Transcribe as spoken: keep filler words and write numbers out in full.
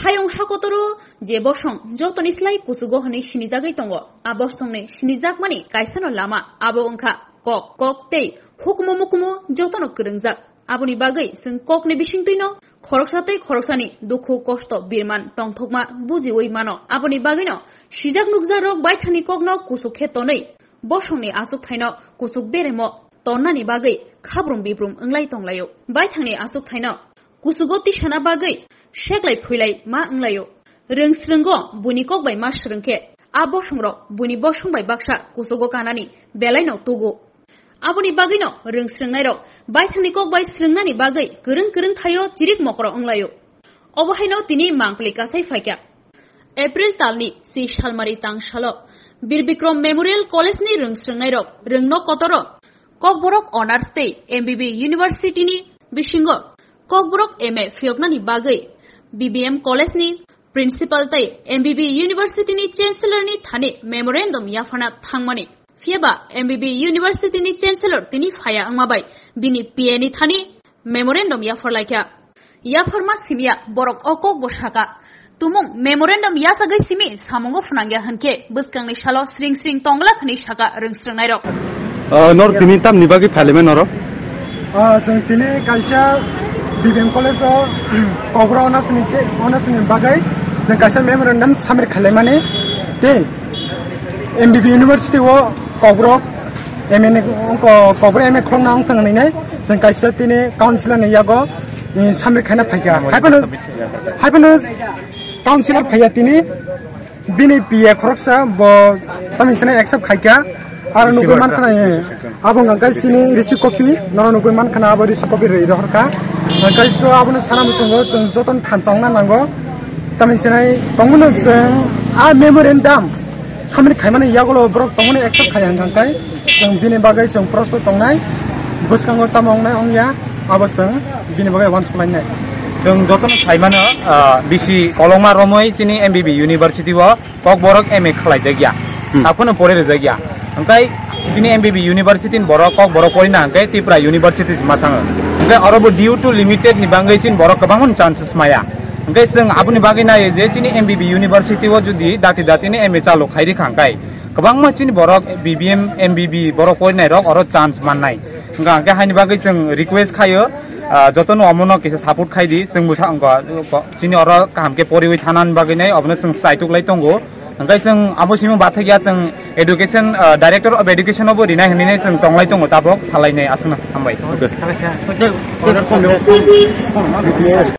Tayong hakotoro je bosong jotoni slai kusugo hwnwi sinijagwi tongo. A bosongni sinijakmani kaisano lama abo wngkha kok, kok tei hukumu mukumu jotono kwrwngjak. Aboni bagwi chwng kokni bisingtwino khoroksa tei khoroksani dukhu kosto birman tongthokma bujiwi mano. Aboni bagwino sijak nukjakrok baithangni kokno kusuk khe tonwi bosongni achukthaino kusuk beremo tonnani bagwi khabrum bibrum wnglai tonglaio. Baithangni achukthaino kusugo tisana bagwi seklai phuilai ma wnglaio. Rwngsrwngo buini kok bai ma swrwngkhe a bosongrok buini bosong bai baksa kusugo kanani belaino tugo. Aboni bagwino rwngsrwngnairok baithangni kok bai swrwngnani bagwi kwrwng kwrwng thaio chirik mokro wnglaio. Obo haino tini mangpili kasai phaikha. April talni si salmari tangsalo Bir Bikram Memorial College ni rwngsrwngnairok rwngno kotoro Kokborok Honors tei M B B University ni bisingo Kokborok M A phiyoknani bagwi B B M College ni Principal tei M B B University ni Chancellor ni thani memorandum yapharna thangmani. Phiyaba M B B University ni Chancellor tini phaya wngma bai bini P A ni thani memorandum yaphar laikha. Yapharma simya borok o kok bo saka. Tumung memorandum yasagwi simi samungo phwnangya hwnkhe bwskangni salo sring sring tongla hwnwi saka rwngsrwngnairok. Ah, nor tini tamni bagwi phailima noro? Ah, chwng tini kaisa B B M college o Kokborok honors ni te-, honors ni bagwi chwng kaisa memorandum submit khailaimani tei M B B University o Kokborok M A ni, ko-, Kokborok M A khorokna wng thang nai nai, chwng kaisa tini councilor ni yago, eh, submit khaina phaikha. Haibano, haibano councilor phaiya tini, bini P A khoroksa bo tamni sini accept khaikha. Aro nugwi mankhana, eh, abo hwnka khe chini receipt copy, noro nugwi mankhana abo receipt copy rwi rohorkha. Hwnka khe so abono sana muchungo chwng jotono thansa wngna nango. Tamni sini tongmano chwng a memorandum submit khaimani yagulo borok tongmani accept khaiya hwnka khe chwng bini bagwi chwng prosto tongnai, bwskango tamo wngnai wngya, abo chwng bini bagwi uansuk lainai. Chwng jotono saimano, ah, bisi kolokma romwi chini M B B University o Kokborok M A khlaijakya, hmm, taphano pore rwjakya. Hwnkhe chini M B B University ni borok Kokborok porina hwnkhe Tripura University se ma thango. Hwnkhe oro bo due to limited ni bagwi chini borok kwbangma chances maya. Hwnkhe chwng aboni bagwi naio je chini M B B University o jodi dati dati ni M A chalu khai rikha hwnkhe kwbangma chini borok B B M, M B B borok porinai rok oro chance mannai. Hwnkha hwnkhe haini bagwi chwng request khaio, ah, jotono omono kisa support khai di, chwng bwsa wngkha, chini oro kaham khe poriwi thanani bagwi nai obono chwng chaitok lai tongo. Hwnkhe chwng abo simi bathakya chwng education, ah, director of education obo rinai hinwi chwng tonglai tongo tabok salainai aswkno hambai. Okay.